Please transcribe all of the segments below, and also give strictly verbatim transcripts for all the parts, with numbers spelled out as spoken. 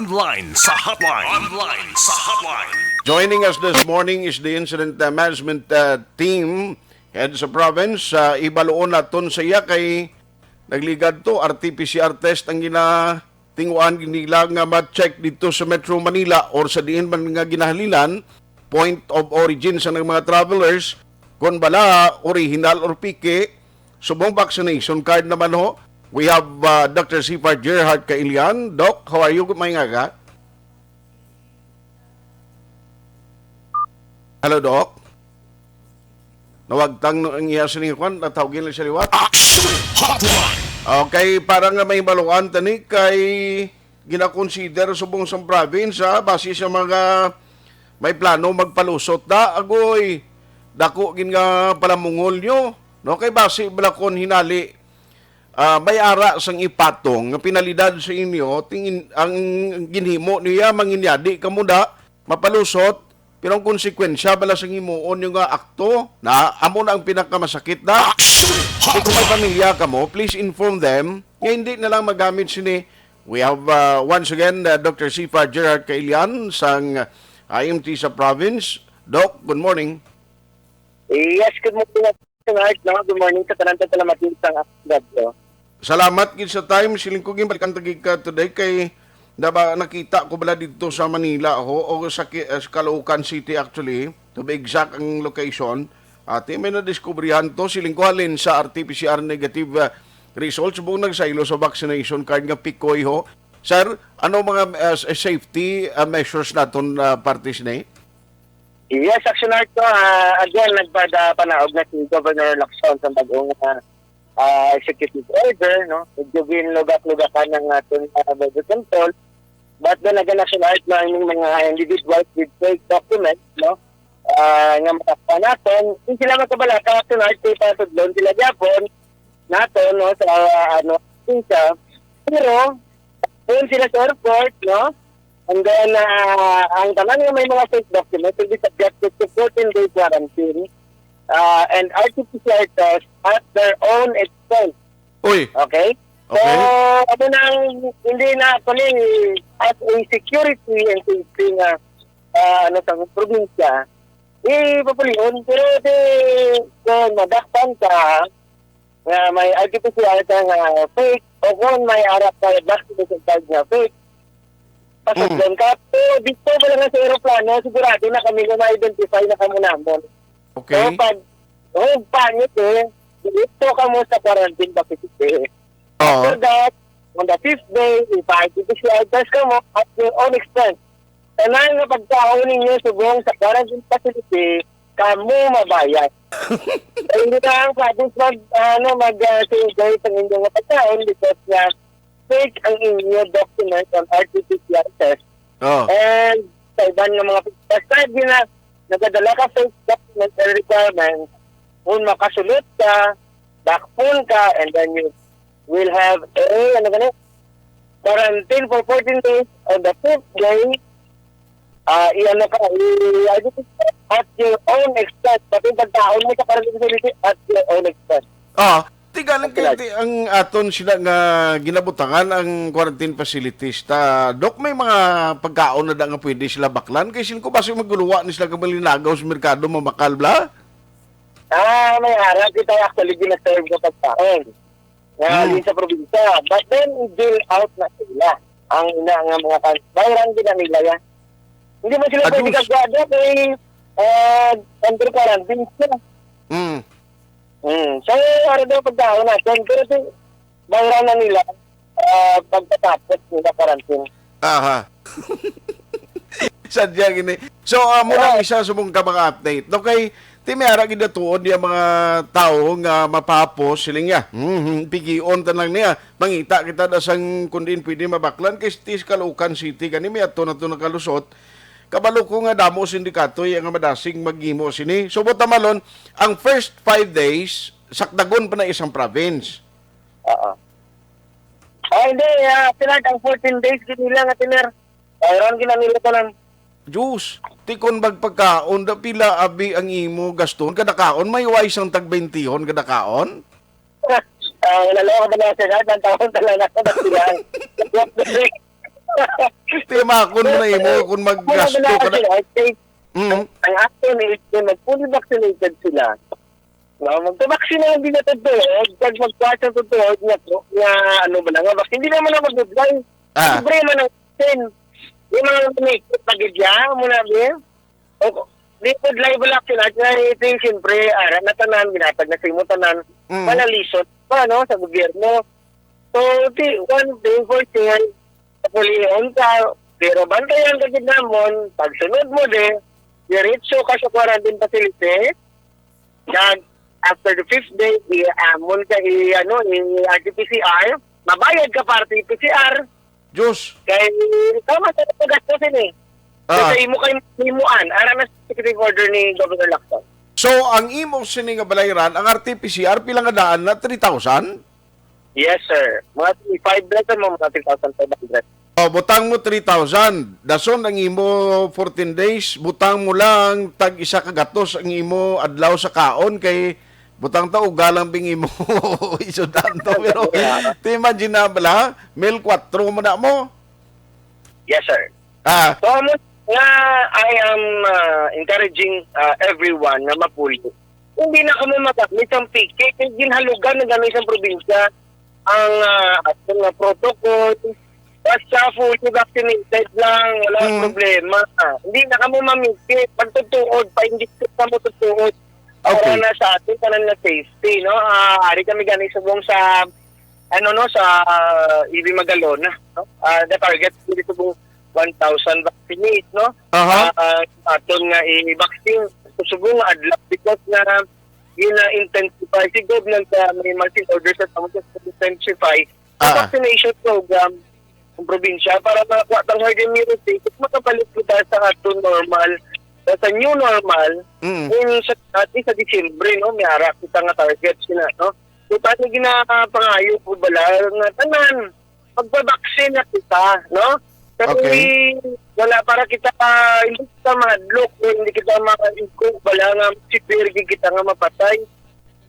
Online sa hotline. Online sa hotline. Joining us this morning is the incident, uh, management, uh, team head sa province. Uh, ibaluon naton sa iya kay nagligad to, R T P C R test ang ginatinguan nila nga ma-check dito sa Metro Manila or sa diin man nga ginahalinan, point of origin sa mga travelers, kung bala original or peke. Subong vaccination card naman ho, we have, uh, Doctor Sifar Gerhard Kailian. Doc, how are you? May ngaga. Hello, Doc. Nawagtang no ang iya sining kwan, natawgin lang siya liwat. Action Hotline. Okay, para nga may maluan tani kay ginakonsider subong sang province, ha, base sa mga may plano magpalusot na, agoy, dako gid nga palamungol nyo, no? Kay base bala kon hinali, ah, may ara sang ipatong nga penalidad sa inyo, tingin, ang ginhimo niya, manginyadi kamo da, mapalusot, pero ang konsekwensya bala sang himuon nyo nga akto, na amo na ang pinakamasakit na. Action Kung may Hotline. Pamilya kamo, please inform them nga hindi na lang magamit sini. We have, uh, once again, uh, Doctor Sifa Gerard Kailian sang I M T sa province. Doc, good morning. Yes, good morning, Sir Art, no? Good morning sa tanan, sa tanan, Matin, sa radyo. Salamat gid sa time. Siling ko, ginbalikan ta gid ka today kay naba, nakita ko bala dito sa Manila ho, o sa, Ki- uh, sa Caloocan City actually, to be exact ang location. Ati, may nadiskubrihan to, siling ko, halin sa R T P C R negative, uh, results, buong nagsaylo sa vaccination card nga pikoy ho. Sir, ano mga, uh, s- safety, uh, measures naton, uh, parties ni? Yes, Action Art, no? Ah, again, nagpada panaog na si Governor Lacson sa bagong, ah, ah, executive order, no? Medyo ginlugak-lugakan ang aton, ah, border control. But then again, Action Art, no, yung mga individuals with fake documents, no? Ah, nga mga panaton, hindi sila magkabalaka, Action Art, kay patudlon sila gyapon nato, no, sa, ah, ano, probinsya. Pero, doon sila sa airport, no? And then, ah, ang tanan nga may mga fake documents will be subjected to fourteen-day quarantine, ah, and R T P C R test at their own expense. Uy. Okay? So, Okay. Ano nang, hindi na, actually, as a security and safety nga, ah, ano, sa probinsya, ipapulion. Pero di, kung madakpan ka, nga may R T P C R ka nga fake, o kung may ara ka vaccination card nga fake, pasagdan ka. Pero dito pa lang sa aeroplano, sigurado na kami nga ma-identify na kamo namon. Okay. So, pag, oh, pangit eh, dito ka mo sa quarantine facility. Oo. After that, on the fifth day, ipa-R T P C R test ka mo at your own expense. Tanan nga pagkaon ninyo subong sa quarantine facility, kamo mabayad. Eh, hindi na ang province mag, ano, mag, ah, survey sa inyong mga pagkaon because nga fake ang inyo document on R T P C R test. Oh. And sa iban nga mga, basta di na nagadala ka fake document and requirements, kung makasulot ka, dakpon ka, and then you will have a, ano gani, quarantine for fourteen days. On the fifth day, ah, i-ano ka, i-, at your own expense. Pati pagkaon mo sa quarantine facility at your own expense. Ah, ti galing Okay kay lang. Ti ang aton sila nga ginabutangan ang quarantine facilities ta. Dok, may mga pagkaon na da nga pwede sila baklan kay sin ko basi maguluwa ni sila kag malinagaw sa merkado, mamakal bla. Ah, may ara kita actually gina-serve nga pagkaon. Nga Hmm. Din sa probinsya. But then, i-deal out na sila. Ang ina nga mga kan-, bayran din na nila yan. Hindi mo sila Ah, pwede Diyos. Kagwada kay, ah, under quarantine sila. Hmm. Hmm. So, ano daw pagkaon natin? Pero di, bayran na nila, ah, pagkatapos nila quarantine. Aha. Sadya gini. So, amo na Ah. Isa sa mong ka mga update. No, kay ti may ara gid tuod niya mga tawo nga mapahapos, siling niya. Mhm, pigion ta lang niya. Mangita kita da sang kun diin pwede mabaklan kay ti sa Caloocan City gani may ato na to nakalusot. Kabalo ko nga damo sindikato iya nga madasig maghimo sini. So, buta malon, ang first five days, sakdagon pa na isang province. Oo. Ah, hindi. Ah, Pinard, ang fourteen days, gid nila nga tiner. Bayran gid na nila tanan. Diyos, ti kon magpagkaon, da pila abi ang imo gaston? Kada kaon, may way sang tag bentihon kada kaon? Ah, wala lang ako na sa lahat ng taon, talaga ako nagsilang. Timakon mo na imo kung maggasto ka na. Sila, kay Mm. ang ato ni is kung mag-fully vaccinated sila. No, magpabaksin na lang din natin to. Pag magpasa to to, nga, nga ano ba lang, nga vaccine. Hindi naman ako good lang. Ah. Libre man ang vaccine. Yung mga may pagidya, muna din. O, di ko live wala kinagay, ito yung siyempre, ara na tanan, ginatag na sa imo tanan, Mm. malalisod pa, no, sa gobyerno. So, di, one thing for sure, kapulion ka, pero bantayan ka gid namon, pagsunod mo di, diretso ka sa quarantine facility, nag, after the fifth day, di, amon ka, i, ano, i, R T P C R, mabayad ka pa R T P C R, Diyos. Kay, tama sa ito gastos ini. Ah. Sa imo kay himuan, ara na sa executive order ni Governor Lacson. So, ang imo sini nga balayran, ang R T P C R, pila nga daan na? Three thousand? Yes, sir. Mga three five na sa mga three thousand five hundred. Oh, butang mo three thousand. Dason ang imo fourteen days, butang mo lang tag isa ka gatos ang imo adlaw sa kaon kay butang ta uga lang bing imo isudan to. Pero Yeah. ti imagine na bala, mil kwatro mo na mo. Yes, sir. Ah, So, amo nga, I am, ah, encouraging, ah, everyone nga mapuli. Hindi na kamo magamit ang piki kay ginhalugan na gani sa probinsya ang, ah, aton nga protocol. Basta fully vaccinated lang, wala Mm. problema. Hindi na kamo mamiki. Pagtutuod, pa-inject kamo tutuod. Para Okay. na sa atin, tanan nga safety, no? Ah, ari kami gani subong sa, ano, no, sa, ah, E V Magalona, no? Ah, the target dito subong one thousand vaccinate, no? Aha. Ah, ah, aton nga i-vaccine subong nga adlaw because nga gina-intensify si Gov nag, ah, may marching orders sa tamo sa intensify Ah. vaccination program ang probinsya para makakuha tang herd immunity at makabalik kita sa aton normal, sa, sa new normal, Mm. kung sa, at least sa Disyembre, no? May ara kita nga target sila, no? So, paano ginapangayo ko bala nga tanan, magpabaksin na kita, no? Kasi Okay. wala para kita, hindi kita mahadlok, no? Hindi kita maigo, bala nga severe gid kita nga mapatay.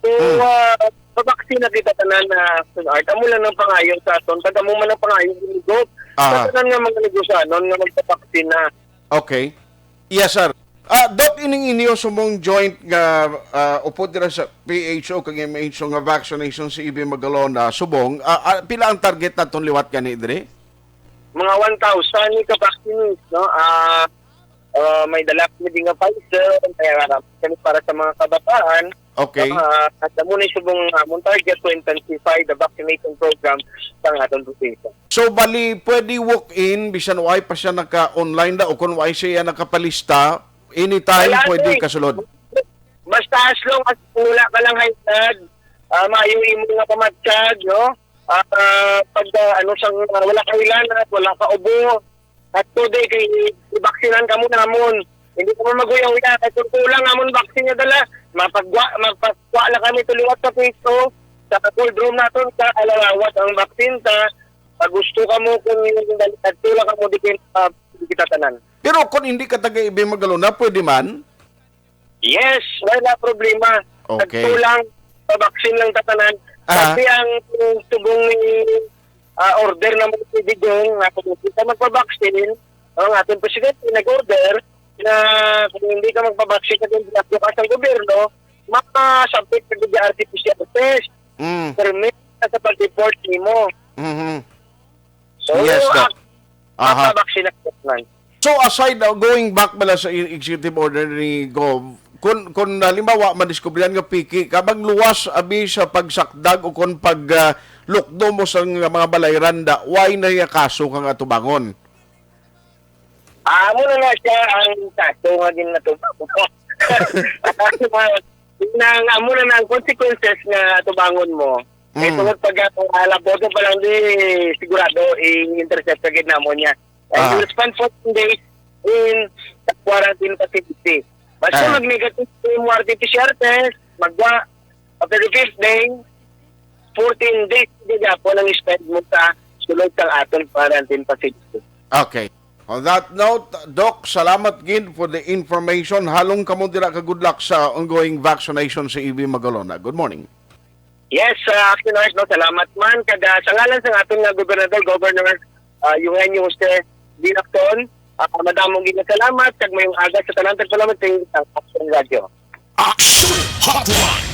So, Hmm. ah, pabaksin na kita tanan na, Sir Art. Amo lang ang pangayo sa aton. Kag amo man ang pangayo ni Gov. Sa Aha. tanan nga mga negosyanon nga magpabaksin na. Okay. Yes, sir. Ah, Doc, ining inyo sumong joint nga, ah, upod dira sa P H O kag M H O nga vaccination sa E V Magalona, subong, ah, ah, pila ang target naton liwat gani diri? Mga one thousand ni ka vaccines, no? Ah, ah, may dala kami din nga Pfizer, may, ah, kami para sa mga kabataan. Okay. Ah, at amo ni subong among target to intensify the vaccination program sa aton probinsya. So, bali, pwede walk-in, bisan way pa siya naka-online da, o kung way siya nakapalista, anytime Wala, pwede sir. kasulod? Basta as long as wala ka lang high blood, ah, maayo imo nga pamatyag, no? Ah, ah, pag, ah, ano, sang, ah, wala ka hilanat, wala ka ubo, at today kay ibaksinan ka mo namon. Hindi ka mo maguya-uya, kay kung kulang amon vaccine nga dala, mapagwa, magpagwa lang kami tuliwat sa piso, sa cold room naton, sa alawat ang vaccine, sa pag gusto ka mo, kung adto lang ka mo, di kay, ah, di kita tanan. Pero kung hindi ka taga E V Magalona, pwede man? Yes, wala problema. Okay. Adto lang, pabaksin lang tatanan. Ah. Kasi ang subong ni, ah, order naman si Digong, nga kung hindi ka magpabaksin, ang ating presidente nag-order na kung hindi ka magpabaksin, kung hindi ka sa gobyerno, makasabit ka sa R T P C R test. Mm. Permit ka sa pag-report nimo. Mhm. So, Yes, Doc. Aha. Makabaksinan man. So, aside, uh, going back bala sa i-, executive order ni Gov, kun, kun halimbawa, madiskubrihan nga piki, kabang luwas abi sa pagsakdag o kun pag, ah, lukdo mo sa nga mga balayran da, way na iya kaso kang atubangon? Ah, amo na na siya ang kaso nga ginatubang ko. Nang amo na na ang consequences nga atubangon mo. Eh, Mm. tungod pag, ah, labot mo pa lang di, sigurado, i-intercept ka gid namo niya. And Ah. you spend fourteen days in the quarantine facility. Basta Ah. mag-negative yung R T P C R test, magwa, after the fifth day, fourteen days, di po nang spend mo sa sulod sa aton quarantine facility. Okay. On that note, Doc, salamat gid for the information. Halong kamo dira ka good luck sa ongoing vaccination sa E V Magalona. Good morning. Yes, uh, Action Hours, no, salamat man. Kag, ah, sa ngalan sa aton nga gobernador, Governor ah, Eugenio Jose Dilacton. Ah, madamong ginasalamat kag mayong aga sa tanan tagpalamat sa inyong Aksyon Radio. Action Hotline.